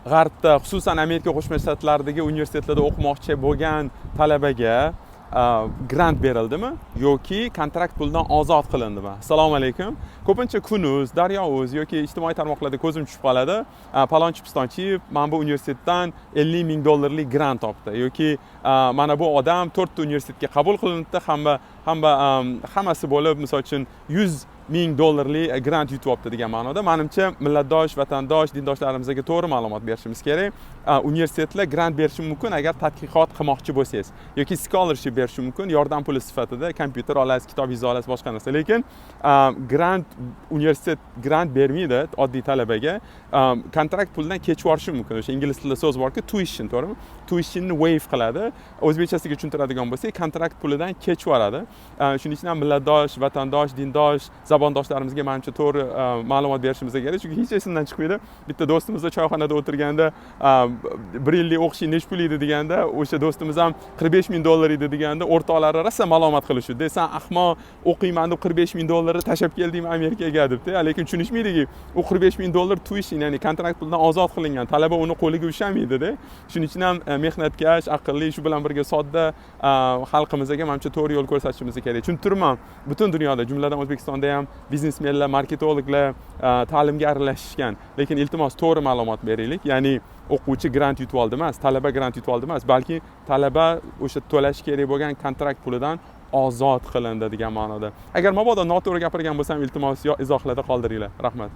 G'arbda, xususan Amerika Qo'shma Shtatlaridagi universitetlarda o'qimoqchi bo'lgan talabaga grant berildimi yoki kontrakt pulidan ozod qilindimi? Assalomu alaykum. Ko'pincha Kun.uz, Daryo.uz yoki ijtimoiy tarmoqlarda ko'zim tushib qoladi: palonchi pistonchiyev mana bu universitetdan 50 000 dollarlik grant topdi yoki mana bu odam to'rtta universitetga qabul qilinibdi, hamma hamma hammasi bo'lib, misol uchun, 100 000 dollarlik grant yutib olibdi degan ma'noda. Manimcha, millatdosh, vatandosh, dindoshlarimizga to'g'ri ma'lumot berishimiz kerak. Universitetlar grant berishi mumkin, agar tadqiqot qilmoqchi bo'lsangiz, yoki scholarship berishi mumkin, yordam puli sifatida kompyuter olasiz, kitobingizni olasiz, boshqa narsa. Lekin grant, universitet grant bermaydi oddiy talabaga. Kontrakt pulidan kechib yuborishi mumkin. O'sha ingliz tilida so'z borku, tuition, to'g'rimi? Tuitionni waive qiladi, o'zbekchasiga tushuntiradigan bo'lsak, kontrakt pulidan kechib yuboradi. Shuning uchun ham millatdosh, vatandosh, dindosh, zabondoshlarimizga, manimcha, to'g'ri ma'lumot berishimiz kerak, chunki hech esimdan chiqmaydi, bitta do'stimiz choyxonada o'tirganda "Bir yillik o'qishing nechi pul edi?" deganda, o'sha do'stimiz ham "45 000 dollar edi" deganda, o'rtoqlari rosa malomat qilishdi: "San ahmoq, o'qiyman deb 45 000 dollarni tashlab keldingmi Amerikaga?" debdi. Lekin tushunishmaydiki, u 45 000 dollar tuition, ya'ni kontrakt pulidan ozod qilingan talaba, uni qo'liga ushlamaydida. Shuning uchun ham mehnatkash, aqlli, shu bilan birga sodda xalqimizga, manimcha, to'g'ri yo'l ko'rsatishimiz kerak. Tushunib turibman, butun dunyoda, jumladan O'zbekistonda ham biznesmenlar, marketologlar ta'limga aralashishgan, lekin iltimos, to'g'ri ma'lumot beraylik. Ya'ni o'quvchi grant yutib oldi emas, talaba grant yutib oldi emas, balki talaba o'sha to'lashi kerak bo'lgan kontrakt pulidan ozod qilindi degan ma'noda. Agar mabodo noto'g'ri gapirgan bo'lsam, iltimos, izohlarda qoldiringlar. Rahmat.